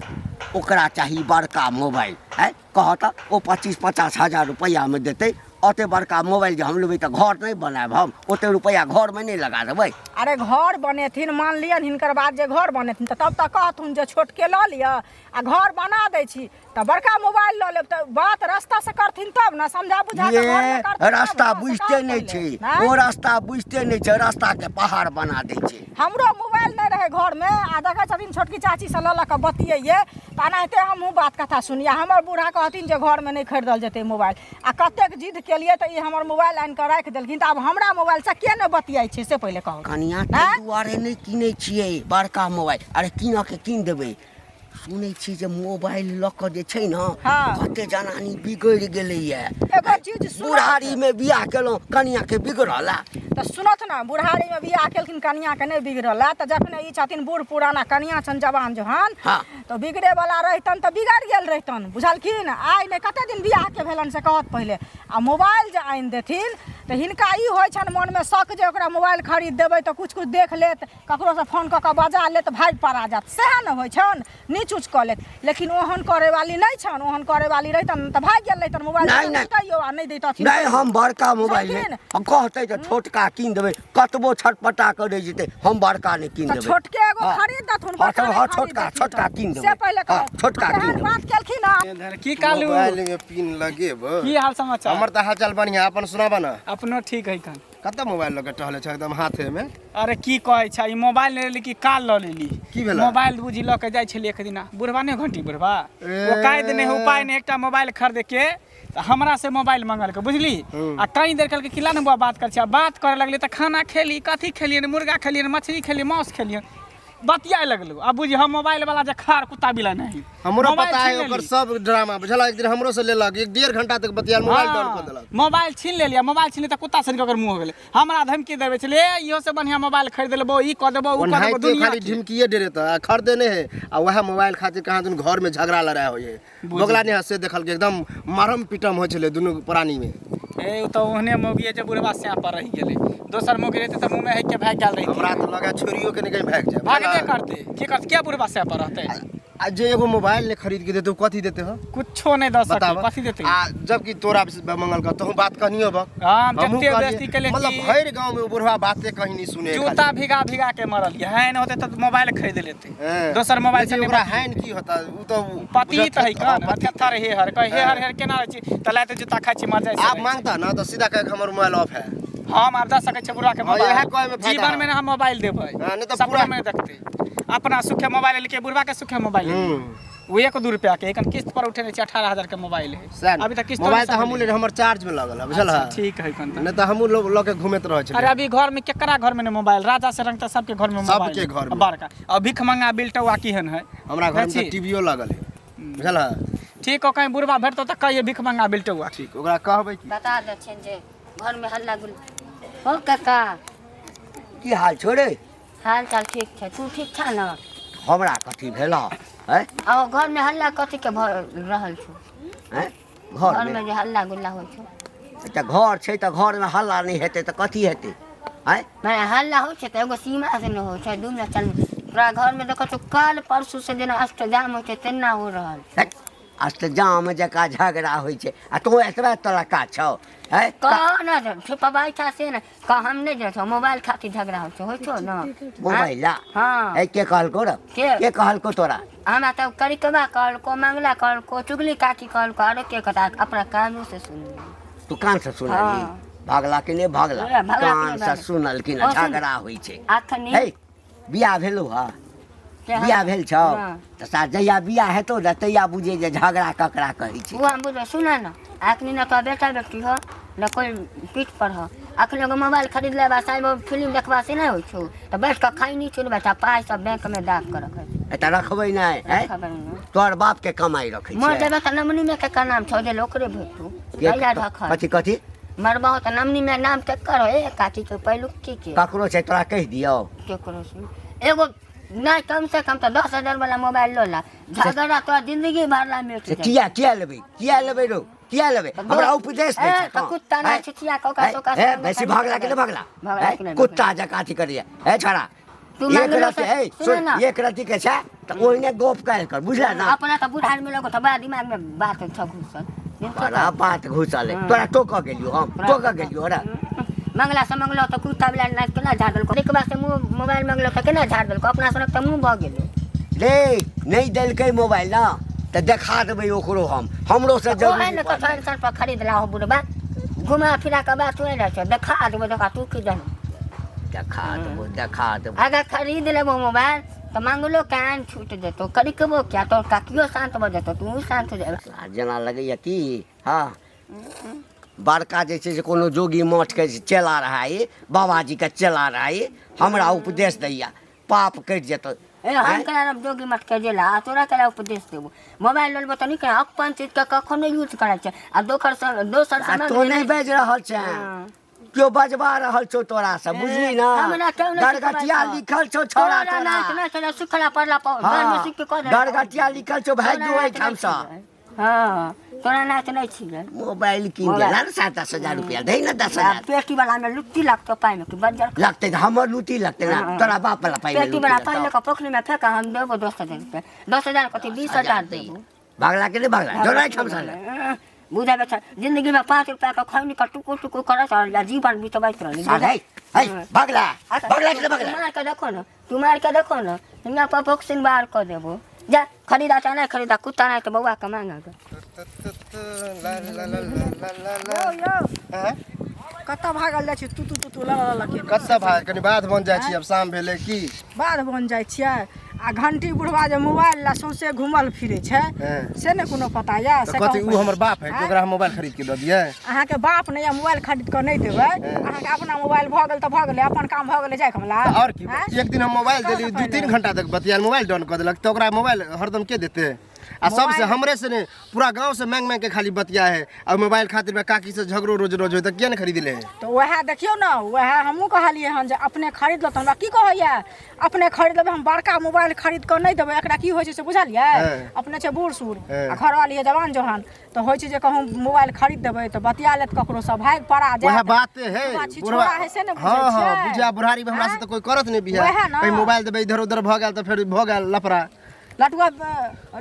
ओकरा चाही बड़का मोबाइल आँय कहऽ तऽ ओ 25-50 हजार रुपैआमे देतै ओते बड़का मोबाइल जे हम लेबै तऽ घर नहि बनायब हम ओते रुपैआ घरमे नहि लगा देबै अरे घर बनेथिन मान लियनि हिनकर बात जे घर बनेथिन तऽ तब तऽ कहथुन जे छोटके लऽ लिअ आ घर बना दै छी तऽ बड़का मोबाइल लऽ लेब तऽ बात रास्ता से करथिन तब ने समझा बुझा कऽ घरमे ये करथिन तब रास्ता ने, से बुझिते कहत नहि पहिले। छै आँय? ओ रास्ता बुझिते नहि छै रास्ताके पहाड़ बना दै छै हमरो मोबाइल नहि रहै घरमे आ देखै छथिन छोटकी चाचीसँ लऽ लऽ कऽ बतियैये तऽ एनाहिते हमहूँ बात कथा सुनियै हमर बूढ़ा कहथिन जे घरमे नहि खरीदल जेतै मोबाइल आ कतेक जिद केलियै तऽ ई हमर मोबाइल आनि कऽ राखि देलखिन तऽ आब हमरा मोबाइलसँ के नहि बतियाइ छै से पहिले कहू कनिया ताहि दुआरे नहि कीनै छियै बड़का मोबाइल अरे कीनऽ के कीन देबै सुनै छी जे मोबाइल लऽ कऽ जे छै ने हँ। कते जनानी बिगड़ि गेलैया एगो चीज सुनत। बुढ़ारी मे बियाह केलहुँ कनिया के बिगड़ल आ तऽ सुनत ने बुढ़ारीमे बियाह केलखिन कनियाके नहि बिगड़ल तऽ जखने ई छथिन बूढ़ पुराना कनिया छनि जवान जहान हँ। तऽ बिगड़ेवला रहितनि तऽ बिगड़ि गेल रहितनि बुझलखिन आइ नहि कते दिन बियाहके भेलनि से कहत पहिले आ मोबाइल जे आनि देथिन तऽ हिनका ई होइ छनि मोनमे शक जे ओकरा मोबाइल खरीद देबै तऽ किछु किछु देख लेत ककरोसँ फोन कऽ कऽ बजा लेत भागि पड़ा जायत सएह ने होइ छनि नीच ऊँच कऽ लेत लेकिन ओहन करैवाली नहि छनि ओहन करैवाली रहितनि तऽ भागि गेल रहितनि मोबाइल नहि, नहि। दैतैयो आ नहि दैतथिन नहि हम बड़का मोबाइल नहि बुझलखिन? हम कहतै तऽ छोटका कीन देबै कतबो छटपटा कऽ रहि जेतै हम बड़का नहि कीन तऽ देबै छोटके एगो हँ। खरीद देथुन हँ बड़का तऽ नहि हँ खरीद छोटका देथिन छोटका तऽ। कीन देबै से पहिले हँ कहत छोटका कीन तेहन देबै बात केलखिन हँ की कालू मोबाइल में पिन लगेब की हाल समाचार हमर तऽ हाल चाल बढ़िया अपन सुनाबा ना अपनो ठीक है कन कतऽ मोबाइल लऽ के टहले छ एकदम हाथे में अरे की कहै छै ई मोबाइल नहि लेली कि काल लऽ लेली की भेलै? मोबाइल बुझी लऽ के जाइ छलियै एक दिना बुढ़बा नहि घंटी बुढ़बा ए। ओ कायद नहि उपाय नहि एकटा मोबाइल खरीद के तऽ हमरा से मोबाइल मंगलकै बुझली आ कहीं देर कहलकै कि ला ने बौआ बात करै छी आ बात करऽ लगलै तऽ खाना खेली कथी खेलियै ने मुर्गा खेलियै ने मछली खेलियै मांस खेलियै बतियाए लगलू। अब बुझी हम मोबाइल वाला जे खार कुत्ता बिला नहीं। हमरो मोबाइल पता है छीन ओकर लेली। सब ड्रामा बुझला। एक दिन हमरो से लेलक, एक डेढ़ घंटा तक बतियाल, मोबाइल डाउन हाँ, कऽ देलक। मोबाइल छीन लेलियै। मोबाइल छीन तऽ कुत्ता सन के ओकर मुँह हो गेलै। हमरा धमकी देबै छलै, ए इहो से बढ़िआँ मोबाइल खरीद लेबो, ई कऽ देबो, उ कऽ देबो। ओनाहिते दुनिया खाली ढिमकिए डरे तऽ आ खरीदे नहि है आ वएह मोबाइल खातिर कहाँ दिन घर में झगड़ा लड़ाई होइ है। बगला नहि से देखलकै, एकदम मारम पीटम होइ छलै दुनू प्राणी में। ए उ तऽ ओहने मौगी जे बुढ़वा सैह पर रहि गेलै। दोसर मौगी रहतै तऽ मुँहमे हेक के भागि गेल रहितै। हमरा तऽ लगा छोड़ियो के नहि कहीं भागि जाय। भागबे करतै, की करतै? किया बुढ़वा सैह पर रहतै? आ जे एगो मोबाइल नहि खरीद के देतै, ओ कथी देतै हो? कुछो नहि दऽ सकै। बताबऽ। कथी देतै? आ जबकि तोरा मंगल कर तहु बात कहनियो बक। हम हमहूँ जते कहलियै, बेइज्जती केलियै मतलब कि भरि गाँव में ओ बुढ़वा बाते कहीं नहीं सुने। जूता भिगा भिगा के मरल ये। हैन होते तऽ मोबाइल खरीद लेते, हैं। दोसर मोबाइल से लेकिन नहि ओकरा बतियेतै। हैन की होता उ तऽ पति बुझत तऽ है हाँ, कन पति। थर हे हर कहे हे हर हेर केना रहै छी तऽ लाते जूता खाइ छी मर जाइ आब छै। मांगता ना तऽ सीधा कहे हमर मोबाइल ऑफ है। हम आब दऽ सकै छियै बुढ़वा के हाँ, इएह मोबाइल? कहैमे फायदा जीवन में है। हम मोबाइल देबै? हाँ, नहि तऽ सपना पूरा- में नहि देखतै। अपना सुखे मोबाइल लेलकै, बुढ़वा के सुखे मोबाइल लेलकै। ओ 1-2 रुपया के एखन किस्त पर उठेने छै, 18,000 के मोबाइल है। सएह ने। अभी तक किस्त मोबाइल तऽ हमहूँ लेने, हमर चार्ज में लगल है, बुझल है? ठीक है कन तऽ। नहि तऽ हमहूँ लऽ के घूमैत रहै अरे छलियै। अभी घर में केकरा घर में नहीं मोबाइल? राजा से रंग तऽ सबके घर में मोबाइल सबके है। घर में। बड़का और भीख मंगा बिलटौआ केहन है। हमरा घर में छी? तऽ टीवीओ लगल है, बुझल है? ठीक हो, कहीं बुढ़वा भेटतो तऽ कहिए भीख मंगा बिलटौआ। ठीक, ओकरा कहबै की। बता दै छियनि जे घरमे हल्ला गुल्ला हो। काका। की हाल छौ रे? हाल चाल ठीक छै, तू ठीक छ ने? हमरा कथी भेल है? आ घरमे हल्ला कथी के भऽ रहल छौ? हैं? घरमे घरमे जे हल्ला गुल्ला होइ छौ। तऽ घर छै तऽ घरमे हल्ला नहि हेतै तऽ कथी हेतै आँय? माने हल्ला होइ छै तऽ एगो सीमा से नहि होइ छै। 2 मिनट चल, तोरा घरमे देखै छौ काल परसू से जेना अष्टजाम होइ छै तेना हो रहल छै। हैट, अष्टजाम जकाँ झगड़ा होइ छै आ तोँ एतबे तलक्का छौ है? कह ने जे छुपबै छा से ने कह, हम नहि जाइ छौ। मोबाइल खातिर झगड़ा होइ छै, होइ छौ ने? मोबाइल ला। हँ। है, के कहलको रे? के? के कहलको तोरा? हमरा तऽ करिकबा कहलको, मंगला कहलको, चुगली काकी कहलको, आरो के कहता? अपना कानो से सुनली। तू कान से सुनलही? हँ। भागला कि नहि भागला? ए, भागला कि कान नहि से भागला? सुनल कि हँ, नहि? सुन। झगड़ा होइ छै। अखनी हे, बियाह भेलौ हँ? से हम- बियाह भेल छौ? हँ। तऽ सा जहिया बियाह हेतौ ने तहिया बुझे जे झगड़ा ककरा कहै छै। ओ हम बुझबै। सुन ने, अखनी ने तोरा बेटा बेटी हो ने कोई पीठ पर हो। अखन एगो मोबाइल खरीद लेबा, साइमे फिल्म देखबा से नहि होइ छौ तऽ बैठ कऽ खैनी चुनबै तऽ पाइ सब बैंक में दाब कऽ रखै छै। एतऽ रखबै नहि है? रखबै नहि। तोहर बाप के कमाई रखै मर छै। जेबै तऽ नमनी में केकर नाम छौ जे ओकरे भेटू? के- कहिया रखल? कथी कथी? मरबहो तऽ नमनी में नाम केकर हो? ए काची के पहिलुक की के? ककरो छै, तोरा कहि दियौ? केकरो से एगो नहि, कम से कम तऽ 10,000 वाला मोबाइल लऽ ला, झगड़ा तोरा जिंदगी भर ला मिट से जाई। किया किया लेबै, किया लेबै रौ, किया लेबै? हमरा उपदेश दै ए, छै। तऽ कुत्ता नहि छिछिया कऽ ओकरा से ओकरा हे संग बेसी संग भागला कि नहि भागला? भागला हैं? कि नहि? कुत्ता जकाँ अथी करैया हे छोड़ा। तू एक मांगलो रति से- हे सुन सुन ना। एक रति के छै तऽ ओहिने गप कयल कर, बुझला ना? अपना तऽ बुढ़ार में लगो तऽ बड़ा दिमाग में बात छ घुसल। बड़ा बात घुसल है। हाँ। तोरा टोकऽ गेलियो हम? टोकऽ गेलियो रे? मंगला से मंगलो तऽ कुत्ता वाला नाच केना झाड़ देलको? एक बार से मुँह मोबाइल मंगलो तऽ केना झाड़ देलको? अपना सनक तऽ मुँह भऽ गेलो। रे नहि देलकै मोबाइल ना तऽ देखा देबै ओकरो हम, हमरो से ओहे जरूरी ने पड़लै। कथन सन पर खरीद ला हो बुढ़बा, घुमा फिरा के बात सुनै रहै छै। देखा देबो, देखा, तू की जान? देखा देबो, देखा देबो। अगर खरीद लेबो मोबाइल तऽ मंगलो कान छूट जेतो, करिकबो क्या तोर काकियो शांत भऽ जेतो, तू शांत हो जेबे। आ जेना लगैया कि हँ बड़का जे छै से कोनो जोगी मठके चेला रहै, बाबाजीके चेला रहै, हमरा उपदेश दैया, पाप कटि जेतौ। ए हम आँय? केना रहब जोगी मठ के जेला आ तोरा केना उपदेश देबो? मोबाइल लेबो तऽ नीक, अपन चीज के कखनो यूज करै छै आ दोसर से दोसर आ सामान तों नहि बाजि रहल छें। हँ। केओ बजबा रहल छौ तोरा से, बुझली ना? हमरा केओ नहि गरगटिया सिखबै छौ। लिखल छौ छौड़ा तोरा तोरा। नाच नहि छौ, सुखला पड़ला पर घर में हँ सुख के कऽ देलकौ। गरगटिया लिखल छौ, भागि तोरा जो नाच एहिठाम नहि सँ। छियै। हँ, तोरा नाच नहि छियै। मोबाइल कीन मोबाइल। देला ने, 7-10 हजार रुपया दे ने, दस आ हजार। पेटी वाला में लुत्ती लगतो पाइ में कि बज्जर? लगतै तऽ हमर लूटी लगतै ने। हँ। तोरा बाप वाला पाइ में पेटी लूटी वाला पाइ लगतौ। लऽ कऽ पोखरि में फेंक, हम देबो 10,000 रुपया। 10,000 कथी, 20,000 देबो। भागला कि नहि भागला? जो एहिठाम सँ। बुझा बेचा जिंदगी में 5 रुपया के खैनी के टुकुर टुकुर करत और या जीवन बितबैत रहली। साल है है भागला, भागला कि नहि तू भागला? मार के देखो न, तू मार के देखो न, हियाँ पर बॉक्सिंग बाहर कऽ देबो। जा खरीदा चाहे नहीं खरीदा, कुत्ता नहीं तो बउआ के मांगा। यौ यौ, कतऽ भागल जाइ छी तू तू तू तू लऽ लऽ के? कतऽ भाग? कनि बाध बन जाइ छी, आब शाम भेलै की। बाध बन जाइ छियै? आ घंटी बुढ़वा जे मोबाइल ला सौंसे घूमल फिरे छै हँ। से नहि कोनो पता यऽ तऽ से कथी कहू उ हमर बाप है कि आँय? ओकरा हम मोबाइल खरीद के दऽ दियै अहाँके बाप नहि यऽ मोबाइल खरीद कऽ नहि देबै अहाँके अपना मोबाइल भऽ गेल तऽ भऽ गेलै अपन काम भऽ गेलै जाय कमला तऽ आओर की आँय? एक दिन हम मोबाइल कहू देली ने दू तीन पहिले। घंटा तक बतियाल मोबाइल डाउन कऽ देलक तऽ ओकरा मोबाइल हरदम के देतै आ सबसे हमरे से नहीं पूरा गांव से मांग मांग के खाली बतिया है और मोबाइल खातिर में काकी से झगड़ो रोज रोज हो तऽ किया नहीं खरीद ले तऽ उएह देखियौ ने उएह हमहूँ कहलियै हन जे अपने खरीद लो तऽ हमरा की कहैया अपने खरीद लेबै हम बड़का मोबाइल खरीद कऽ नहि देबै एकरा की होइ छै से बुझलियै हँ। अपने छै बूढ़ सूढ़ हँ। आ घरवाली है जवान जहान तऽ होइ छै जे कहूँ मोबाइल खरीद देबै तऽ बतिया लेत ककरोसँ भागि पड़ा वएह जायत बाते है बुढ़वा छिछोरा है से ने बुझै हाँ हाँ छियै। बुझिया बुढ़ारी में हमरा से आँय? तऽ कोई करत नहीं बिया वएह ने। कहीं मोबाइल देबै इधर उधर भऽ गेल तऽ फेर भऽ गेल लफड़ा लटुआ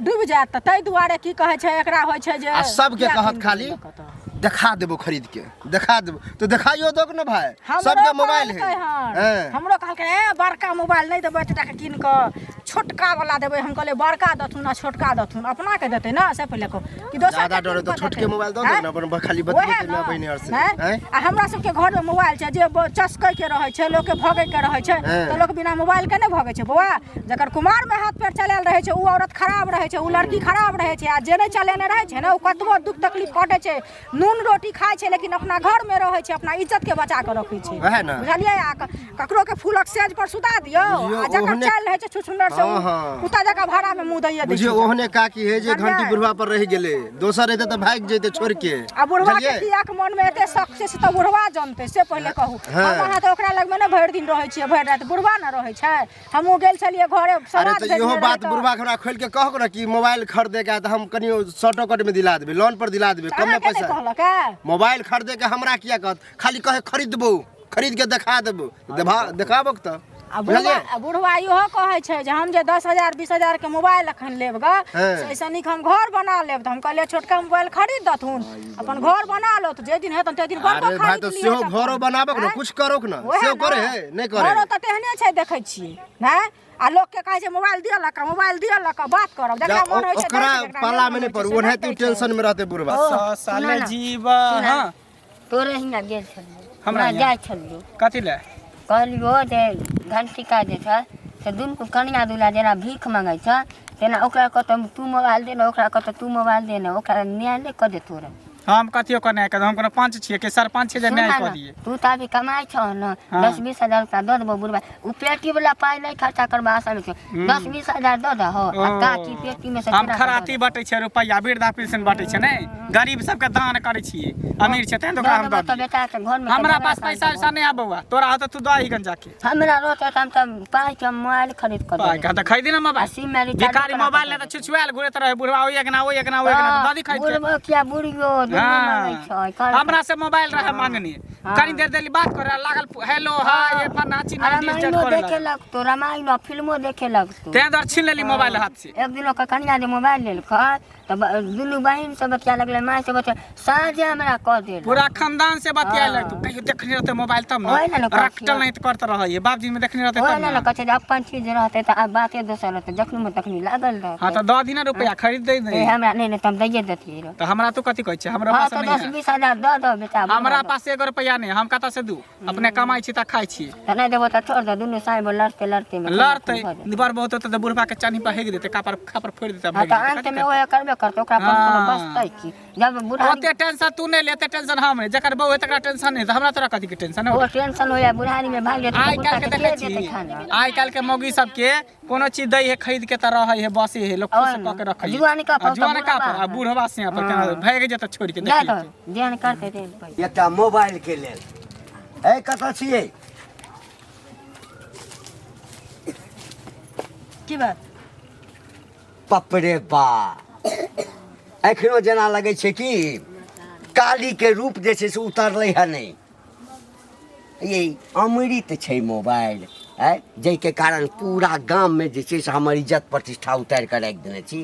डूबि जायत तऽ ताहि दुआरे की कहै छै एकरा होइ छै जे आ सबके किया कहत कीन खाली देलक तऽ? देखा देबो खरीद के देखा देबो तो देखाइयो दोक ने भाई हमरो सबके मोबाइल है कहलकै हन। हैं। हमरो कहलकै ए बड़का मोबाइल नहि देबै एतेक टाका कीन कऽ छोटका वाला देबै हम कहलियै बड़का दथुन आ छोटका दथुन अपना के देतै ने से पहिले कहू कि दोसर ज्यादा के डर कीन तो कऽ छोटके देतै? मोबाइल दऽ हैं? देब ने अपन खाली ओएह बतियेतै ने, माय बहिन आर से हैं? हैं? आ हमरा सबके घरमे मोबाइल छै जे चसकै के रहै छै लोकके भगै के रहै छै हैं। तऽ लोक बिना मोबाइल के नहि भगै छै बौआ जकर कुमारमे हाथ पैर चलायल रहै छै ओ औरत खराब रहै छै ओ लड़की खराब रहै छै आ जे नहि चलेने रहै छै ने ओ कतबो दुख तकलीफ कटै छै नून रोटी खाइ छै लेकिन अपना घरमे रहै छै अपना इज्जतके बचा कऽ रखै छै वएह ने। बुझलियै आ ककरो के फूलक सेज पर सुता दियौ बुझियौ, आ जकर ओहने- चालि रहै छै छुछुनर से हाँ, हाँ। कुत्ता जकाँ भाड़ामे मुँह दैये दै बुझियौ छै ओहने काकी है जे बुझलियै? घंटी बुढ़वा पर रहि गेलै दोसर हेतै तऽ भागि जेतै छोड़ि के आ बुढ़वा के बुझलियै? कियाक मन में एते शक छै से तऽ बुढ़वा जनतै से पहिले कहू हाँ। हम अहाँ तऽ ओकरा लगमे ने भरि दिन रहै छियै भरि राति बुढ़वा ने रहै छै हमहूँ गेल छलियै घरे अरे समाज तऽ भेजने इहो रहै बात तऽ- बुढ़वा के हमरा खोलि के कहक ने कि मोबाइल खरीदे के है तऽ हम कनि शॉर्टकट में दिला देबै लोन पर दिला देबै तऽ कमे अहाँके नहि पैसा कहलक ए? मोबाइल खरीदे के हमरा किया कहत खाली कहे खरीदबो खरीद के देखा देबो देखा देखाबो तऽ आ बुढ़वा बुझलियै आ बुढ़वा इहो कहै छै जे हम जे 10,000 20,000 के मोबाइल एखन लेब ग हँ। से एहिसँ नीक हम घर बना लेब तऽ हम कहलियै छोटका मोबाइल खरीद दथुन अपन घर बना लो तऽ जे दिन हेतन ताहि दिन बड़को अरे भाई खरीद तऽ लिहे सेहो तखन। घरो बनाबक ने आँय? कुछ करोक ने ओएह सेहो ने। करे है नहि करे घरो तऽ तेहने छै देखै छियै नहि आ लोक के कहै छै मोबाइल दिअ लक मोबाइल दिअ लक बात करब जा, जकरा मन होइ छै दै ओकरा छै, जकरा पाला नहि में मन नहि होइ छै पड़ू से नहि ओनाहिते दै छै। टेंशन में रहते बुढ़वा सौ साल सुना ना। जीवा सुना। हाँ तोरे हियाँ गेल छलियै हमरा हमरा हियाँ? जाइ छलियै कथी ले कहलियो जे घंटिका जे छै से दुनू कनिया दुल्हा जेना भीख मंगै छै तेना ओकरा कहतौ तू मोबाइल दे ने ओकरा कहतौ तू मोबाइल दे ने ओकरा न्याय नहि कऽ देतौ रे हम कथियो कऽ न्याय कर हम कोनो पंच छियै कि सरपंच छियै जे सुना न्याय कऽ ने, दियै तू तऽ अभी कमाइ छह ने हाँ। 10-20 हजार रुपया दऽ देबो बुढ़बा ओ पेटी वाला पाइ नहि खर्चा करबा आशा नहि छै 10-20 हजार दऽ दहो आ काकी पेटी में से हम चोरा कऽ दऽ खराती बटै छियै रुपैआ वृद्धा पेंशन बटै छै नहि गरीब सबके दान करै छियै अमीर छै तें तऽ ओकरा दऽ हम देबो दऽ तऽ दियै बेटा के घर में हमरा पास पैसा वैसा नहि है बौआ तोरा होतौ तू दही गन जाके हमरा रहतै तऽ हम तऽ पाइ के मोबाइल खरीद कऽ पाइ दऽ के तऽ खरीदी ने आ मोबाइल सिम में रिचार्ज भिखारी मोबाइल ले तऽ छुछुआयल घुरैत रहे बुढ़वा ओहि अंगना ओहि अंगना ओहि अंगना तऽ दादी खरीद के बुढ़बो किया बुढ़ियो दुनू हाँ। मांगै छै कहलकै- हमरा से मोबाइल रहे मांगनी कनी देर देली बात करे लागल हेलो हाय ये फन्ना चिन्ना डिस्टर्ब रामायणो करे देखे लागल लगतो रामायण आ फिल्मो देखे लगतो तें दुआरे छीन लेली मोबाइल हाथ से एक दिन ओकर कनिया जे मोबाइल लेलकै तऽ दुनू बहिन से बतिया लगलै माय से बतिया साँझे हमरा कऽ देल पूरा खानदान से बतिया लगतौ कहियो देखने रहते मोबाइल तब ओहि ने ने ने कहै रखटल नहीं तऽ करते रहै बाबजी में देखने रहते ओहि तब ने ने ने कहै छै जे अपन चीज रहतै तऽ आब बाते दोसर रहतै जखनी मन तखनी लागल हाँ रहतै तऽ दऽ दिना रुपया खरीद दे ए, नहीं हमरा नहि नहि तऽ हम दैये देतियै रऽ तऽ हमरा तू कथी कहै छै हमरा हँ पास तऽ नहीं दस है बीस हजार दऽ दऽ बेटा हमरा पास एगो रुपया नहीं हम कतऽ से दू अपने कमाइ छी तऽ खाइ छी तऽ नहि देबो तऽ छोड़ दऽ दुनू साँझ लड़ते लड़ते मे लड़तै बड़ बहुत होतै तऽ बुढ़बा के चानी पर हेग देतै कापर खापर फोड़ि देतै हँ भागि तऽ जेतै। अंत में ओहे करबे करतै ओकरा अपन कोनो हाँ। बचतै की जब बुढ़ारी ओते टेंशन तू नहि ले एते टेंशन हम नहि जकर बहू है तकरा टेंशन नहि तऽ हमरा तोरा कथी के टेंशन ओ है टेंशन होइया बुढ़ारी में भागि जेतै तऽ आइ काल्हि के बुढ़बा देखै के के देतै छी खाना आइ काल्हि के मौगी सबके कोनो चीज दै है खरीद के तऽ रहै है बसै है लोक खुश कऽ के रखै है जुआनका पर आ जुआनका तऽ पर आ बुढ़वा से पर केना भागि जेतै छोड़ि के जा देखिए तऽ जेहन करतै तेहन पैसा एकटा मोबाइलके लेल ए कतऽ छियै की बात पपरे बा एखनो जेना लगै छै कि कालीके रूप जे छै से उतरलै हँ नहि ये अमृत छै मोबाइल आँय जाहिके कारण पूरा गाममे जे छै से हमर इज्जत प्रतिष्ठा उतारि कऽ राखि देने छी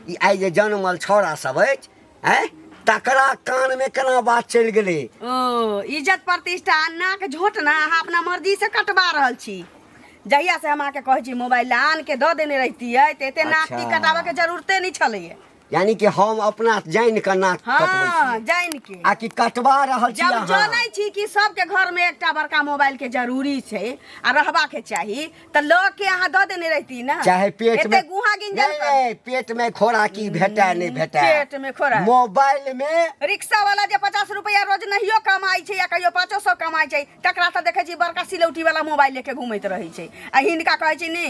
ई आइ जे जनमल छौड़ा सब अछि आँय तकरा कानमे केना बात चलि गेलै ओ इज्जत प्रतिष्ठा आ नाक झोटना अहाँ अपना मर्जी से कटवा रहल छी जहिया से हम अहाँके कहै छी मोबाइल आन के दऽ देने रहितियै तऽ एते नाक अच्छा। कटाबऽ के जरूरते नहि छलैया यानी कि हम अपना जानि कऽ नाक कटबै हाँ छी जानि के आ कि कटवा रहल छी जब अहाँ जानै छी कि सबके घर में एकटा बड़का मोबाइल के जरूरी छै आ रहबा के चाही तऽ लऽ के अहाँ दऽ देने रहिती ना चाहे पेट में एते गुहा गिंजल नहीं नहीं पेट में खोराकी भेटा नहीं भेटा पेट में खोराकी। मोबाइल में रिक्शा वाला जे 50 रुपया रोज नहियो कमाइ छै या कहियो 500 कमाइ छै तकरा तऽ देखै छी बड़का सिलौटी वाला मोबाइल लेके घूमैत रहै छै आ हिनका कहै छै ने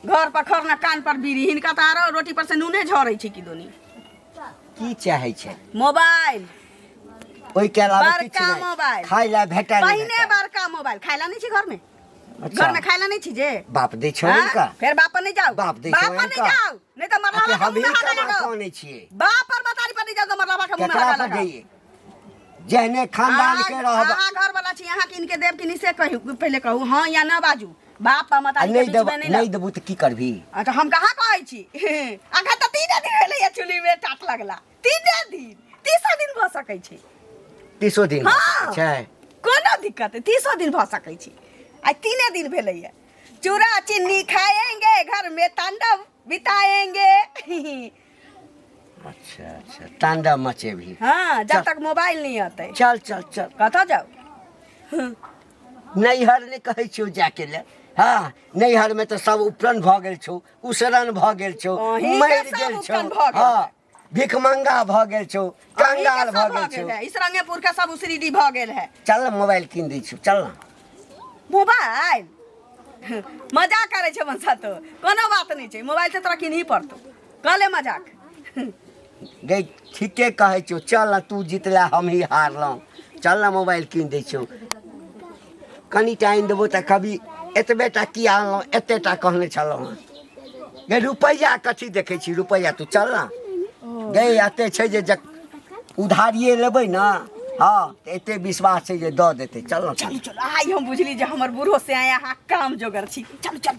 घर पर खरना कान पर बीड़ी हिनका तऽ आरो रोटी पर से नूने झरै छै कि दोनी की चाहै छै मोबाइल ओहि के अलावा किछु बड़का नहि मोबाइल। खाय लए भेटा नहि पहिने भेटा। बड़का मोबाइल खाय ला नहीं छी घर में अच्छा। घर में खाय ला नहीं छी जे बाप दै छौ हाँ? हिनका फेर बाप पर नहीं जाओ बाप दै बाप छौ पर नहीं हिनका। जाओ नहीं तो मरला आ के हम मुंह में ही हाथ कमा लगाओ कौन छियै बाप पर बतारी पर नहीं जाओ तो मरला के मुंह में केकरा हाथ पर लगाओ जइए जेहने खानदान के रहब अहाँ घर वाला छी अहाँ किन के देब कि नहीं से कहू पहले कहू हाँ या ना बाजू बाप आ आ मतारी के नहि बीच देब में नहीं नहि लाउ। देबू तऽ की करबही आ तऽ हम कहाँ कहै छी अखन तऽ तीने दिन भेलैया चुल्ही में टाट लगला तीने दिन तीसो दिन भऽ सकै छै तीसो दिन भऽ हाँ। सकै छै कोनो दिक्कत नहि तीसो दिन भऽ सकै छै आइ तीने दिन भेलैया चूड़ा चीनी खाएंगे घर में तांडव बिताएंगे अच्छा अच्छा तांडव मचेबही हाँ जब चल। तक मोबाइल नहीं अतै चल चल चल कतऽ जाउ नैहर नहि कहै छियौ जाके लेल हँ नैहरमे तऽ सब उपरन भऽ गेल छौ उसरन भऽ गेल छौ अहींके मरि सब गेल छौ उपरन भऽ गेल। हँ भिखमंगा भऽ गेल छौ कंगाल अहींके भऽ सब गेल छौ है इस रंगेपुर के सब उसरीडी भऽ गेल है चल ने मोबाइल कीन दै छियौ चल ने मोबाइल मजाक करै छै मनसा तो कोनो बात नहि छै मोबाइल तऽ तोरा किनही पड़तौ कहले मजाक गै ठीके कहै छियौ चल ने तू जितला हमही हारलहुँ चल ने मोबाइल कीन दै छियौ कनि टा आनि देबौ तऽ कभी एतबे टा किया आनलहुँ एते टा कहने छलहुँ हँ गै रुपैआ कथी देखै छी रुपैआ तू चल ने गै एते छै जे जक उधारिए लेबै ने हँ तऽ एते विश्वास छै जे दऽ देतै चल ने चलू चलू आइ हम बुझली जे हमर बूढ़ो से आया अहाँ काम जोगर छी चलू चलू चलू।